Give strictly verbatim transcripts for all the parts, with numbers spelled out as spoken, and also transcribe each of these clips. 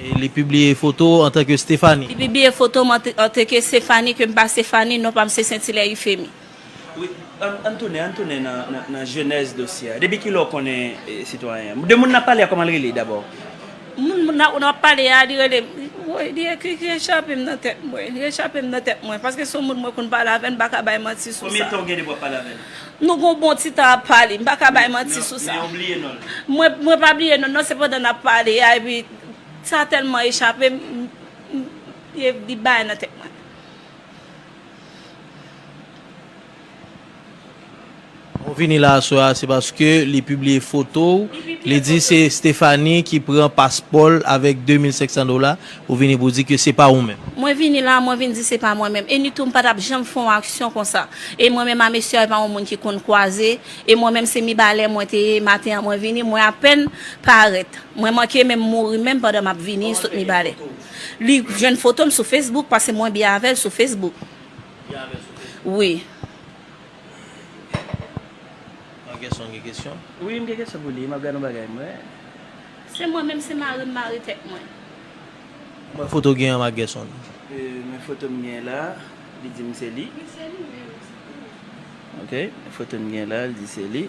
Li pibliye foto antanke Stephanie. Li pibliye foto m antanke Stephanie, ke m pa Stephanie, non pa m se Saint Hilaire Euphemie. Wi, ann tounen, ann tounen nan jenèz dosye a. Depi kilè w konnen sitwayen an? De moun n ap pale a, kòman l rele dabò? Moun n ap pale a, li rele m. Woy, li ekri ki echape m nan tèt mwen. Li echape m nan tèt mwen. Paske se yon moun mwen konn pale avè l, m pa ka bay manti sou sa. Konbyen tan w gen depi w ap pale avè l? Nou gen yon bon ti tan ap pale, m pa ka bay manti sou sa. Men ou bliye non l? Mwen, mwen pa bliye non l non, se pandan n ap pale a, epi sa tèlman echape m, m, m, li bay nan tèt mwen. Ou vini la aswè a, se paske li pibliye foto w, li di se Stephanie ki pran paspò l avèk de mil senk san dola, ou vini pou di ke se pa ou menm. Mwen vini la, mwen vin di se pa mwen menm. E ni tou m pa t ap janm fè yon aksyon konsa. E mwen menm a mesye a, e pa yon moun ki konn kwaze. E mwen menm se Mibalè mwen te ye, maten an mwen vini, mwen apèn parèt. Mwen manke menm mouri menm pandan m ap vini sot Mibalè. Li jwenn foto m sou Facebook, paske mwen byen avè l sou Facebook. Wi. Madan Gerson gen kesyon? Wi, m gen kesyon pou li. M ap gade yon bagay, mwen. Se mwen menm, se mari m mare tèt mwen. Mwen foto gen anm ak Gerson. E, men foto m gen la, li di m se li. Wi, se li menm. Ok, men foto m gen la, li di se li.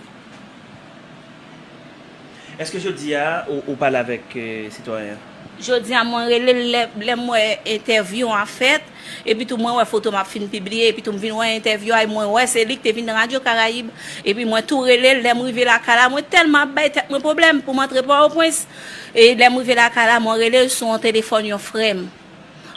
Èske jodi a ou, ou pale avèk sitwayen an? Jodi a mwen rele l lè, lè m wè entèvyou an fèt, epi tou mwen wè foto m ap fin pibliye, epi tou m vin wè entèvyou a, e mwen wè se li ki te vin nan Radyo Karayib, epi mwen tou rele l, lè m rive lakay la, mwen tèlman ap bay tèt mwen pwoblèm pou m antre Pòtoprens, e lè m rive lakay la, mwen rele l sou yon telefòn yon frè m.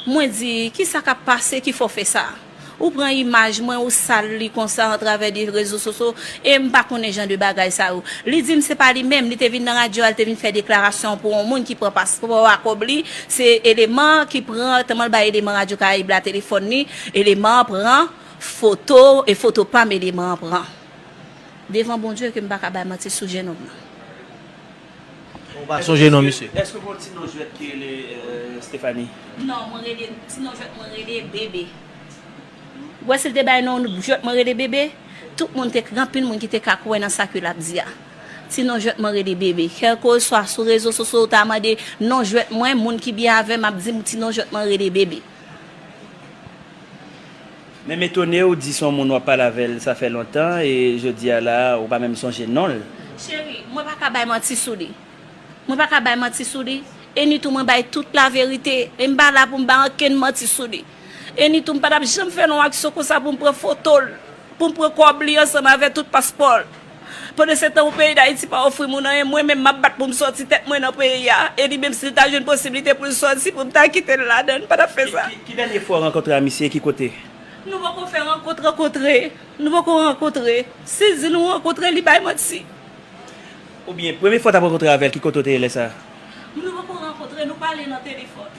Mwen di, kisa k ap pase ki fè w fè sa? Ou pran imaj mwen, ou sal li konsa atravè de rezo sosyo, e m pa konnen jan de bagay sa yo. Li di m se pa li menm, li te vin nan radyo a, li te vin fè deklarasyon pou yon moun ki pran paspò a kòb li, se eleman ki pran, tèlman l bay eleman Radyo Karayib la telefòn li, eleman an pran foto, e foto pa m eleman an pran. Devan Bondye ke m pa ka bay manti sou jennonm nan. Ou pa sonje non misye? Èske w gon ti non jwèt ki rele Stephanie? Non, mwen rele, ti non jwèt mwen rele Bebe. Ou wè si l te bay non jwèt mwen rele Bebe, tout moun te, gen anpil moun ki te ka kwè nan sa ke l ap di a. Ti non jwèt mwen rele Bebe. Kèlkeswa sou rezo sosyo ou ta mande non jwèt mwen, moun ki byen avè m ap di m ti non jwèt mwen rele Bebe. Men m etone ou di se yon moun w ap pale avè l sa fè lontan e jodi a la ou pa menm sonje non l. Cheri, mwen pa ka bay manti sou li. Mwen pa ka bay manti sou li. E ni tou mwen bay tout laverite. E m pa la pou m bay ankenn manti sou li. E ni tou m pa t ap janm fè yon aksyon konsa pou m pran foto l, pou m pran kòb li ansanm avè tout paspò l. Pandansetan ou peyi Dayiti pa ofri moun anyen, mwen menm m ap bat pou m sòti tèt mwen nan peyi a, e li menm si l ta jwenn posiblite pou l sòti pou m ta kite l ladan, m pa t ap fè sa. Ki, ki, ki dènye fwa w rankontre a misye e ki kote? Nou poko fè rankont rankontre, nou poko rankontre. Si l di nou rankontre, li bay manti. Oubyen, premye fwa w t ap rankontre avè l, ki kote w te ye lè sa a? Nou poko rankontre, nou pale nan telefòn.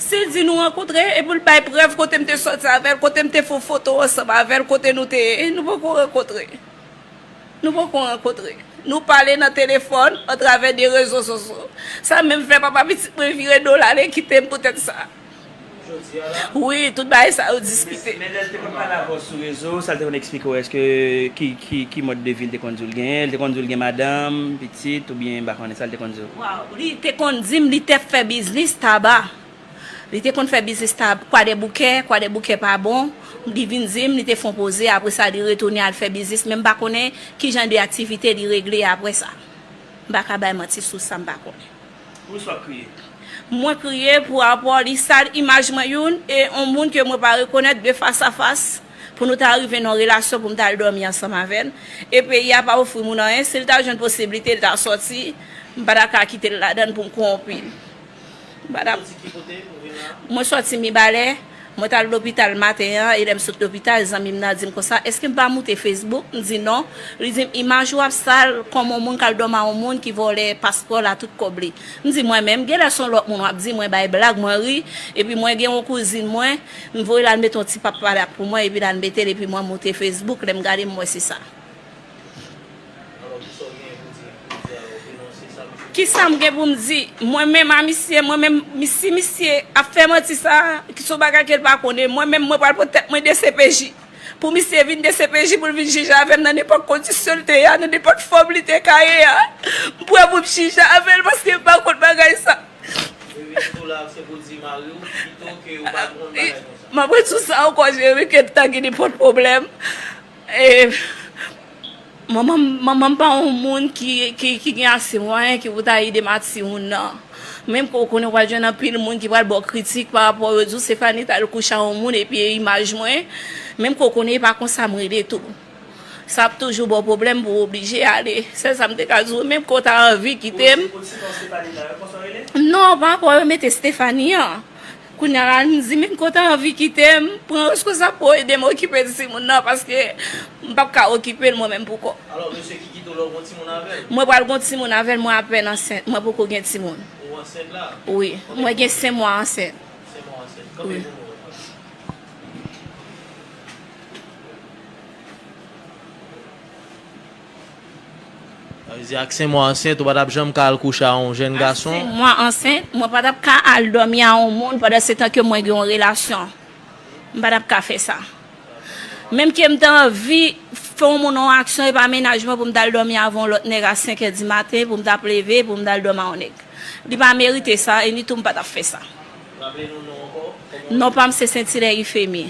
Si l di nou rankontre, epi l bay prèv kote m te sòti avè l, kote m te fè yon foto ansanm avè l, kote nou te ye, nou poko rankontre. Nou poko rankontre. Nou pale nan telefòn, atravè de rezo sosyo. Sa menm fè papa pitit mwen vire do l ale kite m poutèt sa. Wi, tout bagay sa yo diskite. Men lè l te konn pale avè w sou rezo, sa l te konn eksplike w, èske ki, ki, ki mòd de vi l te konn di w l genyen? L te konn di w l gen madanm, pitit, oubyen m pa konnen sa l te konn di w? Waw, li te konn di m li te fè biznis taba. Li te konn fè biznis taba, Kwadèboukè, Kwadèboukè pa bon. Li vin di m, li te fè yon poze, apre sa li retounen al fè biznis, men m pa konnen ki jan de aktivite li regle apre sa. M pa ka bay manti sou sa m pa konnen. Poukisa w ap kriye? Mwen kriye pou rapò li sal imaj mwen youn e yon moun ke mwen pa rekonèt de fas a fas pou nou ta rive nan yon relasyon pou m ta al dòmi ansanm avè l. E peyi a pa ofri moun anyen, si l ta jwenn posiblite l ta sòti, m pa ta ka kite l ladan l pou m kowonpi l. M pa ta. Mwen sòti Mibalè. Mwen t al lopital maten an, e lè m sot lopital, zanmi m nan di m konsa, èske m pa moute Facebook? M di non. Li di m, imaj ou ap sal kòm yon moun k al dòmi a yon moun ki vòlè paspò l a tout kòb li. M di mwen menm, genlè se yon lòt moun w ap di, mwen bay blag, mwen ri, epi mwen gen yon kouzin mwen, m voye l al mete yon ti pap pale ak pou mwen, epi l al mete l, epi mwen moute Facebook, lè m gade m wè se sa. Kisa m gen pou m di? Mwen menm a misye, mwen menm, si misye ap fè manti sa, ki se yon bagay ke l pa konnen, mwen menm, mwen pral pran tèt mwen D C P J. pou misye vin D C P J, pou l vin jije avè m nan nenpòt kondisyon l te ye a, nan nenpòt fòm li te ka ye a. M prè pou m jije avè l paske m pa konn bagay sa. Li vin tou la, se pou di mari w pito ke ou pa t konn bagay konsa. M ap redi w sa ankò, Jeremy, ke ta gen nenpòt pwoblèm. E, manman m, manman m pa yon moun ki, ki, ki gen ase mwayen ki pou ta ede m ak timoun nan. Menm ke w konnen w pral jwenn anpil moun ki pral ba w kritik pa rapò yo di w Stéphanie t al kouche a yon moun epi e imaj mwen. Menm ke w konnen e pa konsa m rele tou. Sa ap toujou ba w pwoblèm pou w oblije ale. Sèl sa m te ka di w, menm ke w ta anvi kite m. Non, pa rapò yo mete Stéphanie an. Kounye a la, m di, menm ke w ta anvi kite m, pran responsab pou w ede m okipe timoun nan, paske m p ap ka okipe l mwen menm pou kò m. Alò, mesye ki kite w la, w gen timoun avè l? Mwen pral gen timoun avè l, mwen apèn ansent, mwen poko gen timoun. Ou ansent la? Wi, mwen gen senk mwa ansent. Senk mwa ansent. Kanpe pou nou wè. Sa vle di ak senk mwa ansent, ou pa t ap janm ka al kouche a yon jèn gason? Ak senk mwa ansent, mwen pa t ap ka al dòmi a yon moun pandan se tan ke mwen gen yon relasyon. M pa t ap ka fè sa. Menm ke m ta anvi fè yon moun yon aksyon, e pa mennaj mwen pou m t al dòmi avè yon lòt nèg a senk è di maten, pou m t ap leve, pou m t al dòmi a yon nèg. Li pa merite sa, e ni tou m pa t ap fè sa. Raple nou non ankò. Non pa m se Saint Hilaire Ifemi.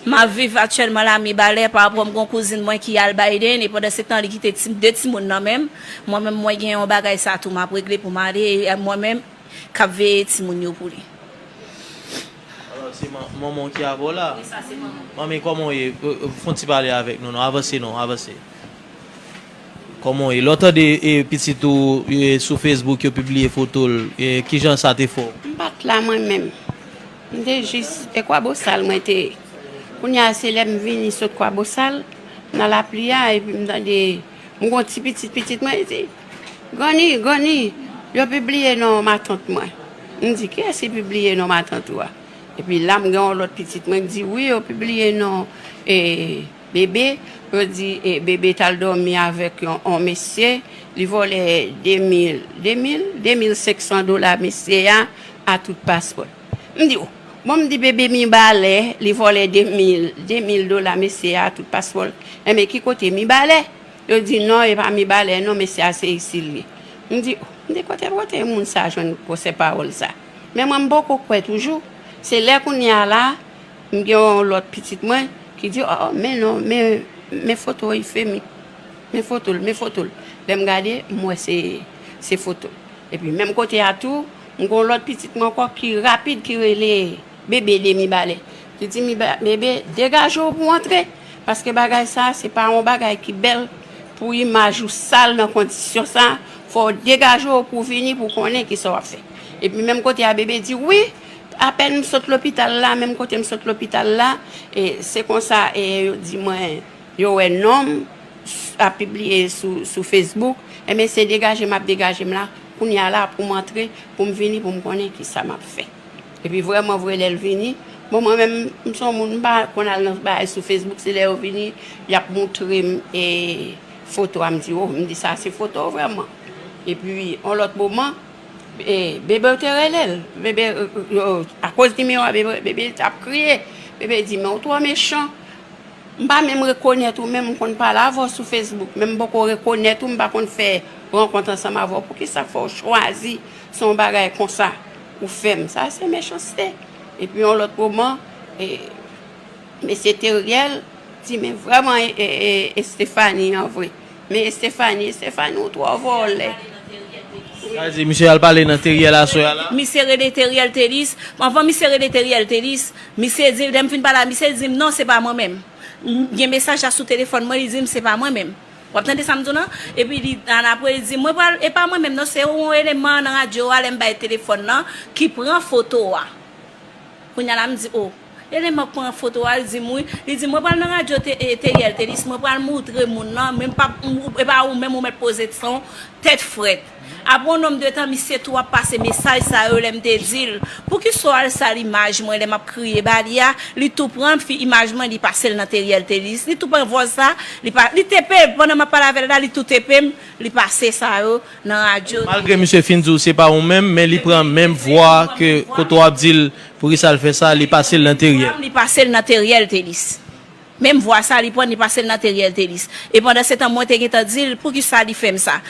M ap viv aktyèlman la Mibalè, pa rapò m gen yon kouzin mwen ki al Biden, e pandan se tan li kite ti, de timoun nan men m. Mwen menm, mwen gen yon bagay sa tou m ap regle pou m ale, e mwen menm k ap veye timoun yo pou li. Alò, se man-, manman w ki avè w la? Wi, sa se manman m. Manmi, kòman w ye? E, e, fè yon ti pale avèk nou, non. Avanse, non, avanse. Kòman w ye? Lè w tande, e, pitit ou, e, sou Facebook, yo pibliye foto l, e, kijan sa te fè w? M pa t la mwen menm. M te jis, e Kwabosal mwen te ye. Kounye a, se lè m vini sot Kwabosal, nan lapli a, epi m tande, m gon ti pitit, pitit mwen, li di, "Granny, granny, yo pibliye non matant mwen." M di, "Kiyès ki pibliye non matant ou a?" Epi la, m gen yon lòt pitit mwen k di, "Wi, yo pibliye non, e, Bebe." Yo di, e, Bebe t al dòmi avèk yon, yon mesye, li vòlè de mil, de mil, de mil senk san dola mesye a, a tout paspò l. M di, "O, bon," m di, "Bebe Mibalè, li vòlè de mil, de mil dola mesye a, a tout paspò l. Enben, ki kote Mibalè?" Yo di, "Non, e pa Mibalè, non, mesye a se isit li ye." M di, "O," m di, "kote, kote moun sa jwenn gwosè pawòl sa?" Men mwen, m poko kwè toujou. Se lè kounye a la, m gen yon lòt pitit mwen ki di, "O, o, men non, men, men foto Ifemi. Men foto l, men foto l." Lè m gade, m wè se, se foto l. Epi menm kote a tou, m gen yon lòt pitit mwen ankò ki rapid, ki rele Bebe de Mibalè. Li di, "Miba-, Bebe, degaje w pou w antre, paske bagay sa, se pa yon bagay ki bèl pou imaj ou sal nan kondisyon sa, fò w degaje w pou w vini, pou w konnen kisa w ap fè." Epi menm kote a, Bebe di, "Wi, apèn m sot lopital la, menm kote m sot lopital la, e se konsa, e yo di mwen, yo wè non m ap pibliye sou, sou Facebook, enben se degaje m ap degaje m la, kounye a la pou m antre, pou m vini, pou m konnen kisa m ap fè." Epi vrèman vre, lè l vini, bon, mwen menm, m se yon moun, m pa konn al nan bagay sou Facebook, se lè yo vini, y ap montre m, e, foto a, m di, "O," m di, "sa se foto w vrèman." Epi, yon lòt moman, e, Bebe yo te rele l. Bebe, e, e, yo, akoz nimewo a, Bebe, Bebe t ap kriye. Bebe di, "Men w twò mechan." M pa menm rekonèt ou menm, m konn pale avè w sou Facebook, men m poko rekonèt ou, m pa konn fè rankont ansanm avè w. Poukisa fò w chwazi se yon bagay konsa ou fè m? Sa se mechanste. Epi yon lòt moman, e, mesye Teriel di, "Men vrèman, e, e, e, Estefani an vre. Men Estefani, Estefani, ou twò vòlè." Sa di, misye al pale nan Teriel aswè a la? Misye rele Teriel Telis. Anvan misye rele Teriel Telis, misye di, lè m fin pale a misye, li di m, "Non, se pa mwen menm." M gen mesaj la sou telefòn mwen, li di m se pa mwen menm. W ap tande sa m di w nan? Epi li, annapre, li di, "Mwen pral, e pa mwen menm non, se yon eleman nan radyo a, lè m bay telefòn nan, ki pran foto a." Kounye a la, m di, "O, eleman k pran foto a," li di m, "Wi." Li di, "Mwen pral nan radyo te, e, Teriel Telis, mwen pral moutre moun nan, men m p ap, m, e pa ou menm ou mèt poze san w tèt frèt." Apre yon nonm de tan, misye tou ap pase mesaj sa yo lè m te di l, "Poukisa w al sal imaj mwen lè m ap kriye ba li a?" Li tou pran fi imaj mwen, li pase l nan Teriel Telis. Li tou pran vòz sa, li pa, li tepe, pandan m ap pale avè l la, li tou tepe m, li pase sa yo nan radyo. Malgre misye fin di w se pa ou menm, men li pran menm vwa ke kote w ap di l poukisa l fè sa, li pase l nan Teriel. Li pase l nan Teriel Telis. Menm vwa sa li pran, li pase l nan Theriel Thelus. E pandan se tan, mwen te gentan di l, poukisa li fè m sa?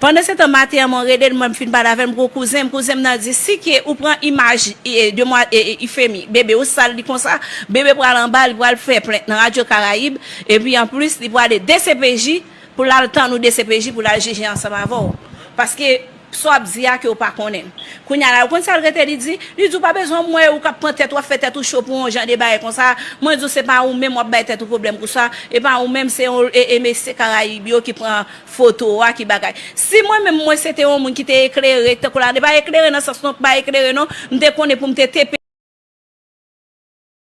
Pandan se tan, maten an, mwen rele l, mwen m fin pale avè l, m gen yon kouzen m, kouzen m nan di, si ke ou pran imaj, e, demwa-, e, e, Ifemi, bebe ou sal li konsa, bebe pral anba, li pral fè plent nan Radyo Karayib, epi anplis, li prale D C P J, pou l al tann ou D C P J, pou l al jije ansanm avè w. Paske sa w ap di a ke w pa konnen. Kounye a la, ou konn sa l rete li di? Li di w pa bezwen m wè ou k ap pran tèt ou, w ap fè tèt ou cho pou yon jan de bagay konsa. Mwen di w se pa ou menm w ap bay tèt ou pwoblèm pou sa. E pa ou menm, se yon, e, e mesye Karayib yo ki pran foto a, ki bagay. Si mwen menm mwen se te yon moun ki te eklere, tankou la, pa eklere nan sans non, pa eklere non, m te konnen pou m te tepe